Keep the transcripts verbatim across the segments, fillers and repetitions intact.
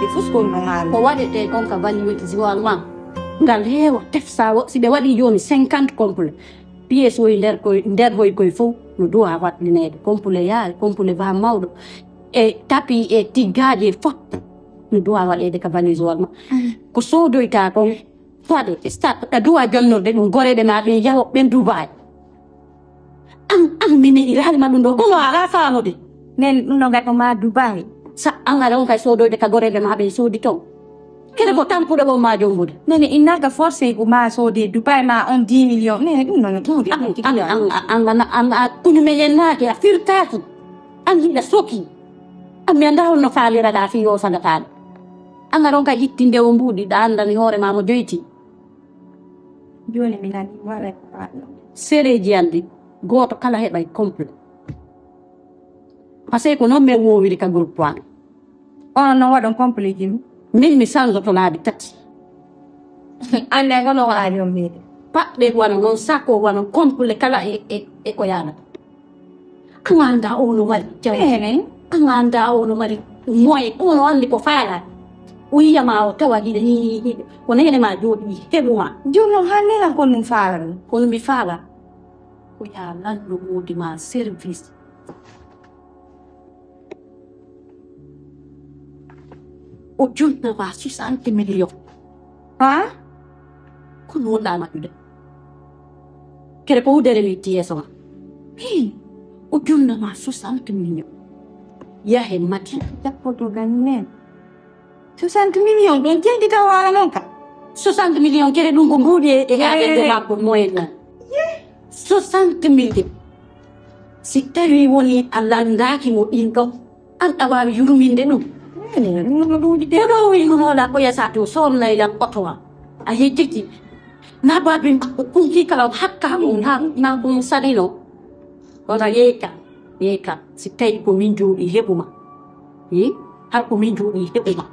Ɗi fof ko no haali. Ko waɗetee kon ka valeur usual ma, ngal heewa, tef sa wo-, si ɓe waɗi jooni cinquante complet, pièce oy nder koy, nder hoy koy fof no duwa waɗlineede, complet yaari, complet ba mawɗo, e tapi, e tiggaaji, e fof no duwa waɗeede ka valeur usual ma. Ko soodoyta kon, faade, stade, ɗa duwa jonnorde ɗum, goreeɓe ma ɓen yaho ɓen Dubaay. An, an, mi neɗi raali ma ɗum ɗo, ɗum no alaa faamude. Nen ɗum no gaɗo ma Dubaay. Sa an aɗa on kay soodoyde ka goreeɓe ma ɓe soodi ton. Kede ko tampuɗo ɗo ma jombude. Nene innaka forcé ko ma soode Dubaay ma on dix millions. Nene ɗum no no tuuɗi. An, an, an, an, an, an, an, a kuñu me yennaaki, a firtaaki. An hiɗa soki. An mi anndaa hol no faaliraɗaa fii o sagataani. An aɗa on kay ittinde o mbuuɗi, ɗa anndani hoore ma mo joyti. Jooni mi nani waɗa ko faɗɗo. Sereeji an ɗin, gooto kala heɓay complet. Parce que ko non min woowiri ka groupe an. Onon non waɗon complet ji mi? Min mi sanzoto laabi tati. Annde kono ko aadi on mbiide. Paɗɗe wano non, sako wano, complet kala e, e, e ko yaanata. An anndaa o no mari jawdi. Ehe. An anndaa o no mari moyen. O no anndi ko faala. O yiya ma o tawa hiɗa ni, hiɗa. Ko neene ma jooɗi heɓu ma. Jooni noon hannde lan ko min faala ɗum? Kono mi faala. Ko yaa lanɗo woodi ma service. O junna ma soixante millions. Ha? Kono wonɗa maɗude. Kere ko wudere mi tiyeso ma. Hey, o junna ma soixante millions. Yahe mati. Jappoto gannen. Soixante millions ɗon jeydi taw waala noon ka. Soixante millions kere ɗum ko mbuuɗi e, e aɗe makko moyen nan. Soixante millions. Si tawi woni a landaaki mo ɗin ɗon, an a waawi yurminde ɗum. Ɗum no ɗuuɗi de. Kono o winnunooɗa ko yasa to sonnay lan oto wa. A yejjiti. Na babi makko kunki kala hakka ɗum na, na ɗum salino. Kono yeeyka, yeeyka. Si tawi ko min jooɗi heɓu ma. Hmm? Har ko min jooɗi heɓu ma.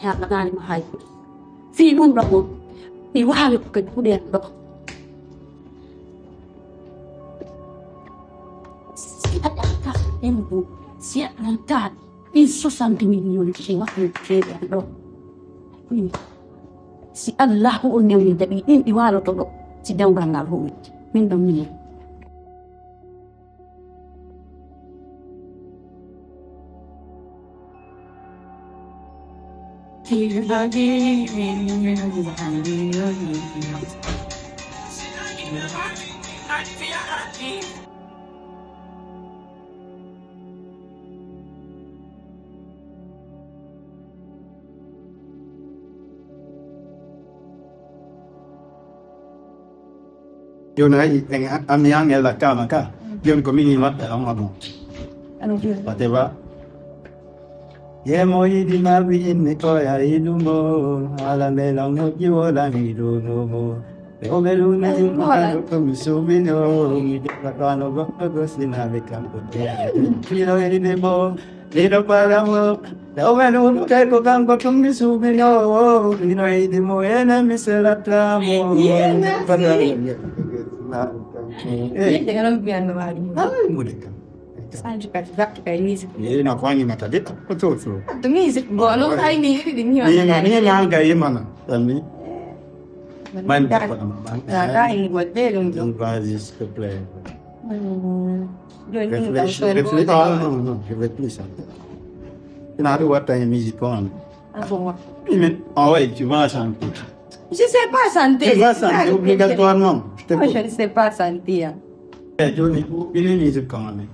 Yaa ɓagaani ma hay. Fii ɗum ɗo ɗum. Mi waawi ko kadi kuɗe ɗo. Si a ɗaɗa ɗum, si a ɗaɗa ɗin soixante millions ɗi waɗi ceeɗe ɗo. Si Allahu on newni jaɓi ɗin ɗi waaloto ɗo. Si dewgal ngal huwi. Min ɗon minen. Jooni a yi'i, en a-, ami an e lakkama ka. Jooni ko min e maɓɓe, an wano. Wate ba. Ye mo yiɗi ma wi inni ko ya yiɗumo. Ala mbela moƴƴi wola mi ɗuɗumo. E o ɓe ɗum ni ko mi suɓino. Mi defa kano goɗɗo gosinaɓe kanko. Kilo yiɗi mo. Miɗo faalamo, tawɓe ɗum kay ko kanko tun mi suuɓinoowo. Miɗo yiɗi mo, ene mi selatamo. Yimɓe kala mbiyanno waɗi. Ay, mbuɗe kam. Sanji kadi, battu kay musique. Yena ko angi mata de. Ko to to. To musique go, no ay ni yiɗi ni. Ni na, ni na ga yimana. Tammi. Man ko ɗum. Ah, da ni go de ɗum. Vas-y, s'il te plaît. Réfléchis, réfléchis. Ah, non, non, non, je vais plus chanter. Tu n'arrives pas à une musique, quoi. Ah bon. Oui, mais, ah ouais, tu vas chanter. Je sais pas chanter. Tu vas chanter obligatoirement. Je te... Moi, je ne sais pas chanter, hein. Eh, Johnny, une musique quand même.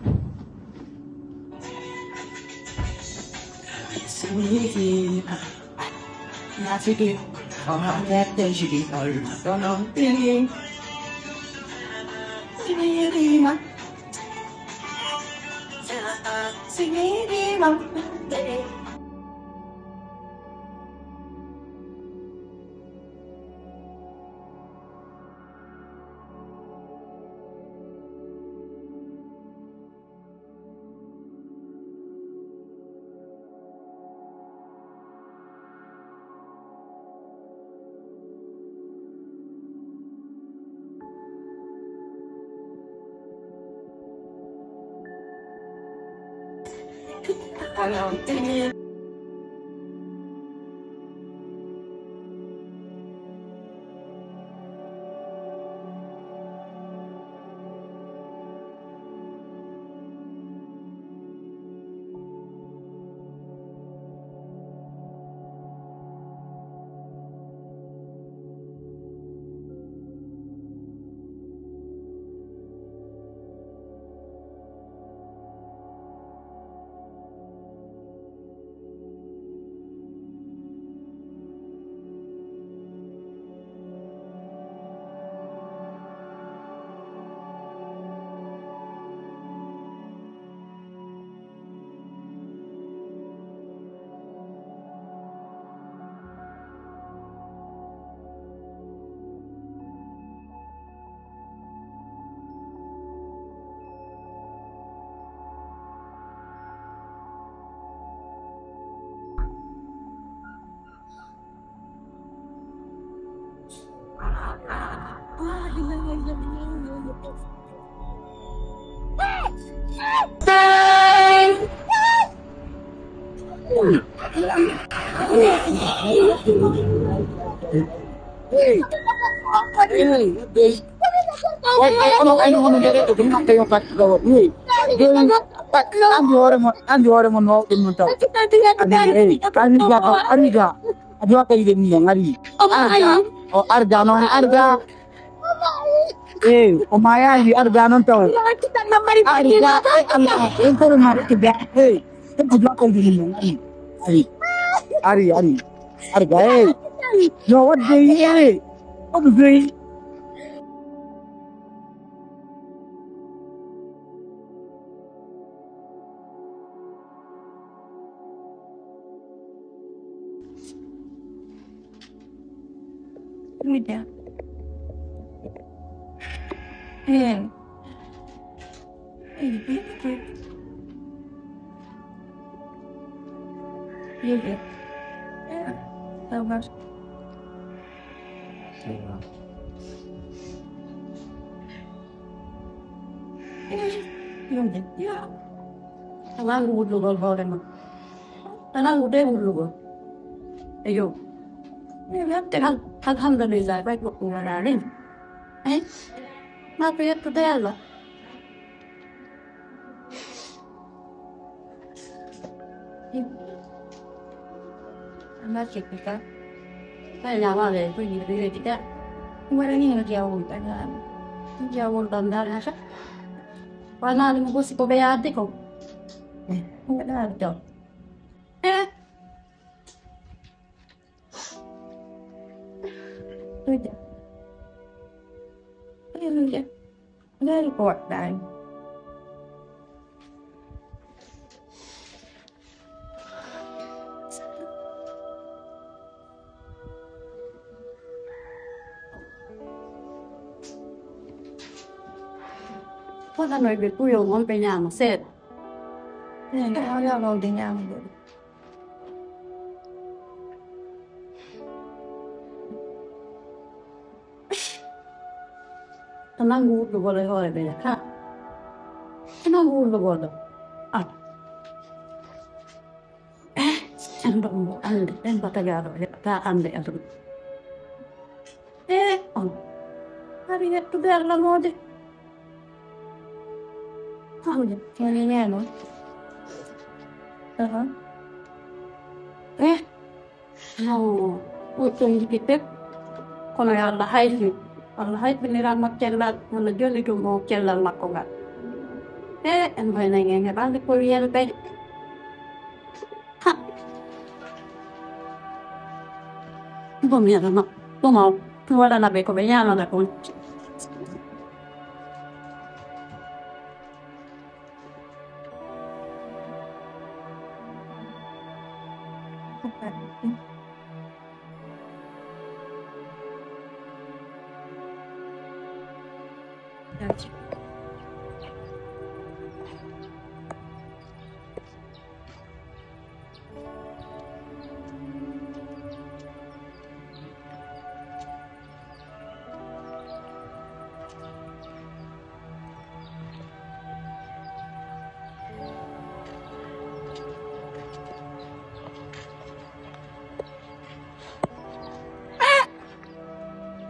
Andi hoore mon, andi hoore mon, no ɗum non taw. Andi, andi ga, andi ga. Adi wa kadi den ni ngari. O arga non, arga. Eh, o maya ni arga non taw. Arga, eh, Allah, en ko ma ke da. Eh, en ko do ko ni ngari. Ari. Ari, ari. Arga, eh. No, what do you, eh? What do you? Mida. Eh. Eh, eh, eh. Mida. Eh, sabar. Yonde, ya. Alangu wullugol hoore ma. Alangu de wullugol. Eyo. Mi wiyante al-, alhamdulillah, ɓay goɗɗum waɗaani. Eh? Ma ko yettude Allah. Amma ce kuka. Kai na ma da kuɗi da zai fita. Kuma da yin jiya wuri ɗan rana. Jiya wuri ɗan rana sha. Wala ni mo si ko be ya de ko. Kuma da da. Eh. Tuja. Tuja. Ngaari ko waɗɗaani. Fotanoy ɓe kuyo on ɓe ñaama seeɗa. Eey, a waawde ñaamde. To nanngu wullugol e hoore ɓe, ha. To nanngu wullugol ɗo. Ah. Eh, en ɗo mo annde, en batagaaɗo heɓata annde aduna. Eh, on. Hari yettude Allah moode. Hande, woni ñaano. Aha. Eh, no, ɗum ɗum yiɗi pep. Kono yo Allah hayfin. Allah hayfiniran mo cellal, Allah jollitu mo cellal makko ngal. Eh, en hoyna en heɓande ko wiyen ɓe. Ha. Ɗum mi heɓa ma. Ɗum o, ɗum waɗana ɓe ko ɓe ñaamata kon.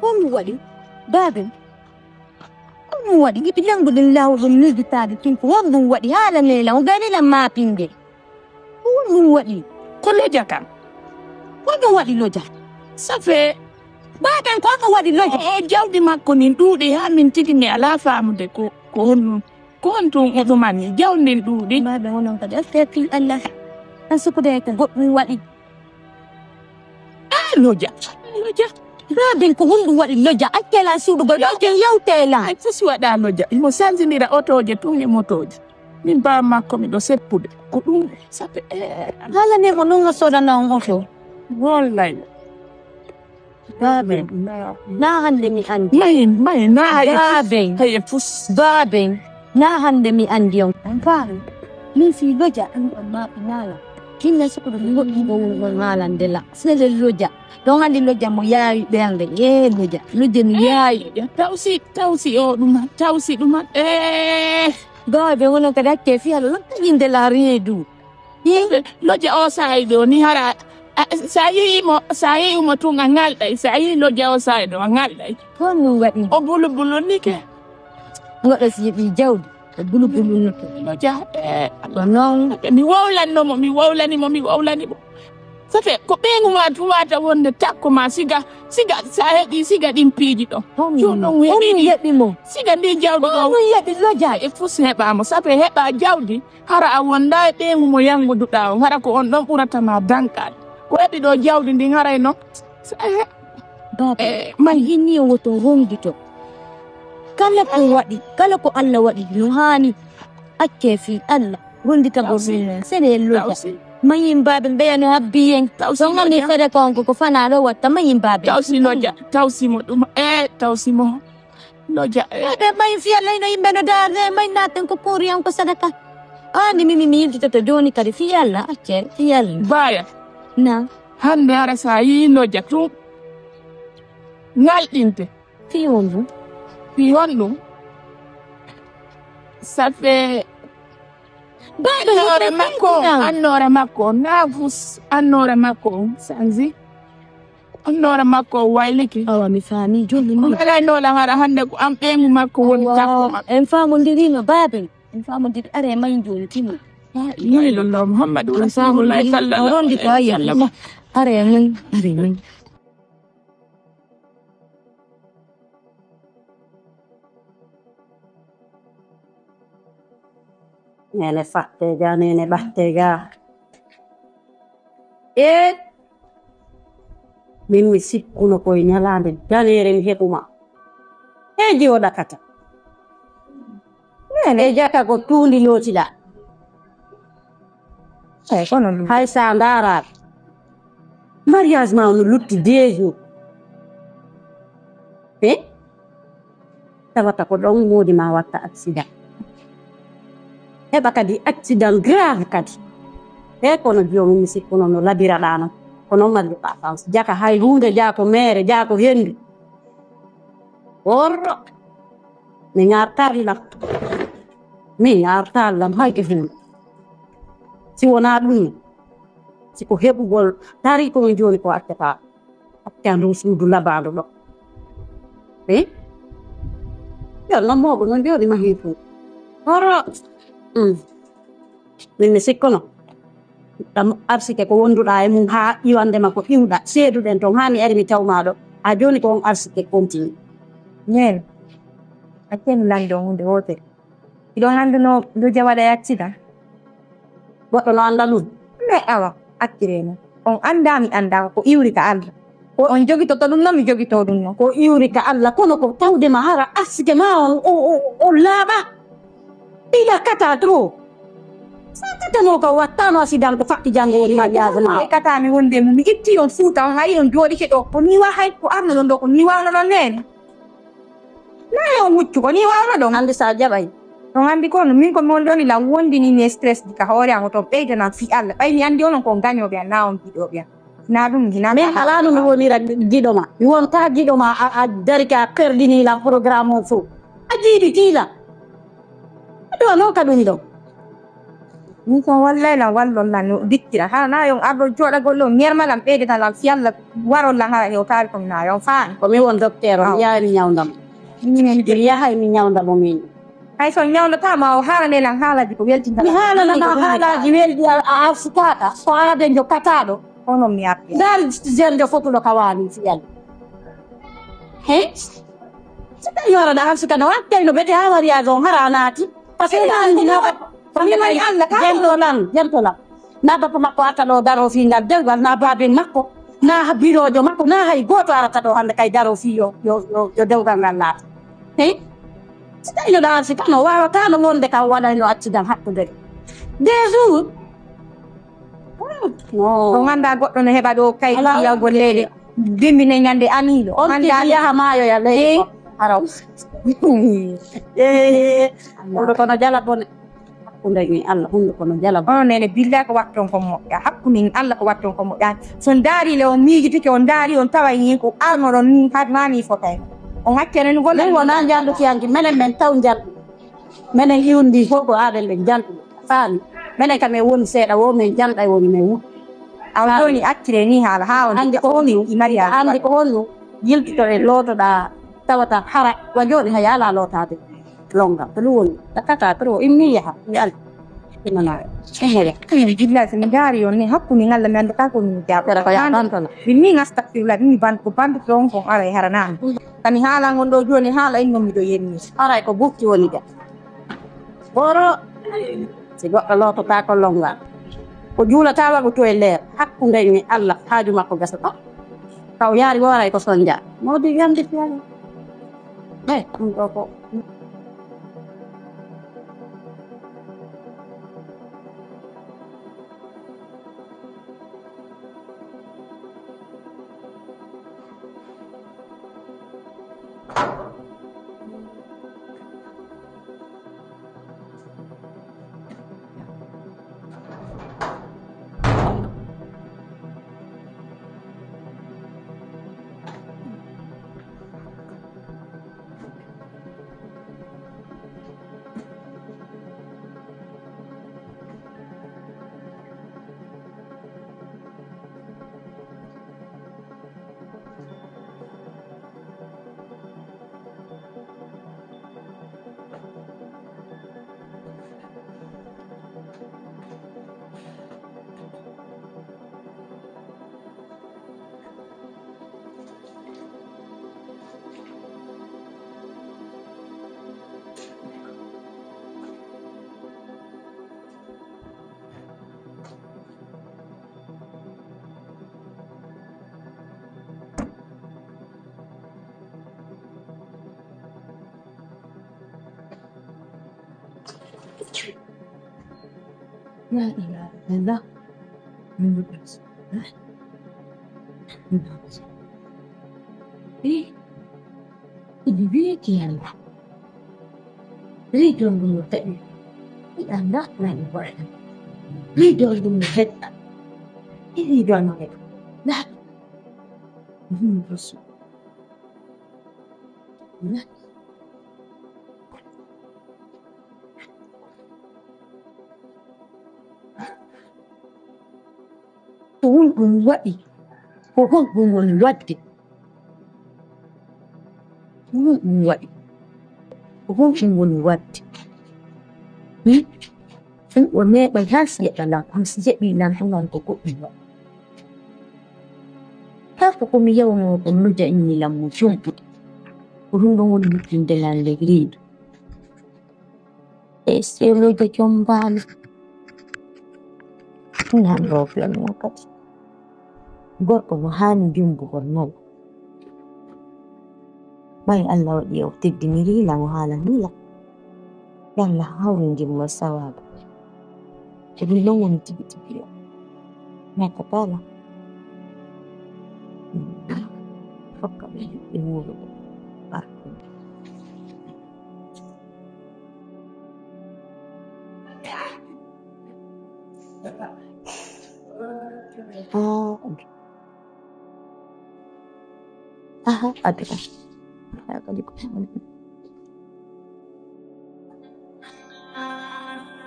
Ko mi waɗi? Baaben. Ko ɗum waɗi? Yiɗi lanngude laawol ngol noddirtaade tun ko honɗum waɗi? Haala neela, o gari lan maapinde. Ko honɗum waɗi? Ko loja kam. Ko honɗum waɗi loja? Ça fait. Baaben, ko honɗum waɗi loja? O, o jawdi makko nin ɗuuɗi haa min tigi mi alaa faamude ko, ko honɗum, ko honɗum o ɗumani jawdi ndin ɗuuɗi. Baaben, onon kadi, astafirullah. An sukude ko goɗɗum waɗi. Ah, loja. Loja. Baaben, ko honɗum waɗi loja? Accee lan suuɗugol. Loja. Baaben, yewtee lan. Ay, fof si waɗa loja. Imo sanjinira otooje tun e motooje. Min baa makko miɗo seppude. Ko ɗum sabe, eh, haalane mo non o soodana on oto. Wallahi. Baaben. Na, na hande mi andi. May, may, na hay. Baaben. Hay e fus. Baaben. Na hande mi andi on. An faami. Min si loja an amma ko naala. Kinna sukkudu goɗɗum ɗo woni ɗon haalande la. Sele loja. Ɗon hannde loja mo yaawi ɓernde. Ee loja. Loja no yaawi. Tawsi, tawsi o ɗuma. Tawsi ɗuma. Ee. Gawa ɓe wono kadi hakke fiya lo. Loja inde la reedu. Ee. Loja o saayi ɗo ni hara. A, sa yii mo, sa yii mo tun a ŋalɗay. Sa yii loja o saayi ɗo a ŋalɗay. Ko ɗum waɗi? O bulu bulu ni ke. Goɗɗo si yeɓi jawdi. Ko bulu bulu no to. No ja, eh, ko noon. Mi wowlanno mo, mi wowlani mo, mi wowlani mo. Safe, ko ɓeyngu ma tun wata wonde takko ma siga, siga sa heɓi siga ɗin piiji ɗo. Jooni non on yeɓi mo. Siga ndi jawdi ɗo. On yeɓi loja. E fus heɓa mo, safe heɓa jawdi, hara a wonda e ɓeyngu mo yanguduɗa on, hara ko on ɗon ɓurata ma dankaade. Ko heɓi ɗo jawdi ndin haray non. Sa he- Baaba, eh, may hinni o woto rongito. Kala ko waɗi, kala ko Allah waɗi no haani. Accee fii Allah. Rondita ko min sene loja. Mayin baabe mbeya no habbi yen. Ɗon ngam mi fere konko ko fanaa ɗo watta mayin baabe. Tawsi loja, tawsi mo ɗum. Eh, tawsi mo. Loja, eh. Ɓe mayin fii Allah ino yimɓe no daarde, mayin naten ko kuuri on ko sadaka. Ani mimi mi yiltitoto jooni kadi fii Allah, accee fii Allah. Baya. Na. Hannde hara sa yii loja tun. Ŋalɗinte. Fii honɗum? Fii honɗum? Safe. Baɗo annoore makko on, annoore makko on, na fus annoore makko on, sanzi. Annoore makko on waylike. Awa, mi faami, jonni mi. Ko mbeɗa nola hara hannde ko an ɓeyngu makko woni takko makko. En faamondiriima, baaben. En faamondiri, are may jooni tini. La ilaha illallah, Muhammadu Rasulullah sallallahu alaihi wasallam. Are min, are min. Nene fatte ga, nene ɓatte ga. E min mi sikkuno koye ñalaande daneere mi heɓuma. Heeji o ɗakata. Nene. E jaka ko tuundi lootiɗa. Eyi, kono ɗum. Hay sa ndaaraaka, mariage ma no lutti deux jours. E? Tawata ko ɗon moodi ma watta accident. Heɓa kadi accident grave kadi. E kono joomum mi sikkuno no labiraɗa non. Ko non mari ɗa chance. Jaka hay huunde, jaa ko meere, jaa ko hendu. Worro. Mi ŋaartaali lam. Mi ŋaartaali lam hay e huunde. Si wonaa ɗum, si ko heɓugol tarii ko min jooni ko accata. Acca ndu suudu labaandu ɗo. Eh? Yo non mawɓe non jooɗi ma hii fuu. Horo. Mm. Min mi sikkono. Ɗam arsike ko wonduɗa e mum haa iwande ma ko iwɗa. Seeduɗen ton haa mi ari mi tawma ɗo. Haa jooni ko on arsike continue. Min. Accen lanndo huunde wootere. Hiɗon anndunoo ndu jawaɗa e accident? Goɗɗo no annda ɗum? Mais awa, acciree non. On anndaa, mi anndaa, ko iwri ka Allah. Ko on jogitoto ɗum non, mi jogitoo ɗum non. Ko iwri ka Allah, kono ko tawde ma hara arsike ma on, o, o, o laaɓa. Ila kata trop. Sa katano ka wattano accident ko faɗɗi janngo woni ma ƴaasa ma. E kata mi wonde mum, mi itti on Fuuta, on ari on jooɗike ɗo. Ko ni wa hay ko arno ɗon ɗo, ko ni wawno ɗon nene. Na yo muccu ko ni wawno ɗon. Hannde sa jaɓay. On anndi kono min ko mi woni ɗon ila wondini mi e stress di ka hoore am, oton ɓeydanan fii Allah. Ɓay mi anndi onon ko on gañooɓe am, na on giɗooɓe am. Na ɗum, hina min ka alaa no mi wonira giɗo ma. Mi wonta giɗo ma, a, a darike a perdini lan programme on fof. A jiiɗi tiila. Ɗo noon ka ɗum ɗo. Min kon wallay lan wallon lan no dikkira. Hara na yon arɗo jooɗagol ɗo, ŋerma lan ɓeydata lan fii Allah warol lan hara hewtaari kon na yon faami. Ko mi won docteur on, mi yahay mi ñawndamo. Minen de. Mi yahay mi ñawndamo min. Hay so ñawndata ma o haalane lan haalaji ko weltinta. Mi haalana ma haalaaji weldi a, a arsitaaka, ko aade jokkataaɗo. Onon mi arde. Ndaar zerde fotuɗo ka waali fii Allah. He? Si tawi waraɗa han sukana wattay no bete ha mariage on hara naati. Parce que ina andi na ba ko min woni Allah ka. Jento lan, jento lan. Na ba ko makko ata ɗo daro fii ngal dewgal, na baaben makko, na ha biroojo makko, na hay gooto arata ɗo hannde kay daro fii yo, yo, yo, yo dewgal ngal laata. He? Si tawi no ɗa han sukana o wawata no wonde ka waɗay no accident hakkunde. Deux jours. No. On anndaa goɗɗo no heɓa ɗo kay. Alaa. Fiyagol leyɗe. Bimmine ñande amiiɗo. On anndaa tigi yaha maayo ya leyɗe. Eh. Ko haraw. Eh. Kono kono jala bone. Ko dañi Allah, hunnduko no jala. Onon nene, billahi ko watton ko moƴƴa. Hakkunde Allah ko watton ko moƴƴa. So on ndaari le, on miijitike, on ndaari, on tawa ni ko arnoɗon ni, har mani fotay. On accana ni golle. Min wona njandu fiyanki, menen men taw njandu. Menen iwndi fof ko aɗen ɓe njandu. Faami. Menen kam en woni seeɗa, wo men janɗa e woni men wuɗɗi. Aw jooni accire ni haala, haa on hannde ko honno, i mariage. Hannde ko honno yiltitoɗen lootoɗaa tawata hara wa jooni hay alaa lootaade. Longa, ko ɗum woni. Takkata, to o immi yaha, mi aldi. Imana. Ehe, ehe, billahi, so mi ndaari on ni, hakkunde ngal, mi annda ka ko mi jaɓa. Kala ko yaha tan. Min ni astagfirullah, min ban-, ko bandu ɗon ko ara e haranaani. Kami haala ngon ɗo jooni, haala inno miɗo yenni. Haray ko bukki woni ga. Boro, si goɗɗo loototaako longa. Ko juulata waɗu to e leer. Hakkunde ni Allah, haaju makko gasata. Kaw yaari wooray ko sonja. Modi yandi fiyaani. Eh, ɗum ɗo ko. La ilaha illallah. Eh, ko mi weeti Yalla. Riido ndu no heƴa. Yiɗa ndaa nani boɗa. Riido ndu no heƴa. E riido no heƴa. Ndaa. Muhammadu Rasul. Ndaa. Ko honɗum waɗi? Ko honɗum woni waɗde? Ko honɗum waɗi? Ko honɗum woni waɗde? Hmm? Ɗum o neeɓay haa si yeɗa lan, kono si yeɗii lan, ɗum ko goɗɗum waɗi. Haa ko ko mi yawnoo ko nodda inni lan mo jombude. Ko ɗum ɗon woni luttinde lan le reedu. E seeluujo jombaali. Nan ɗo fiyanno kadi. Gorko no haani jumbugol noon. Ɓay Allah waɗi o teddiniri lan o haala hiila. Yalla hawrindin mo sawaabu. Ko ɗum ɗon woni tigi tigi o. Maka tala. Hokka ɓe ɓe wuuro. Barko. Ah, ok. Aha, adda. Aha, kadi ko.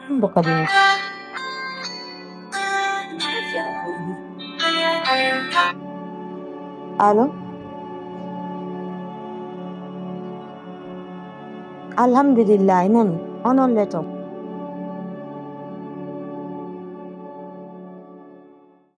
Mbo kadi. Allo? Alhamdulillahi, non. Onon le to.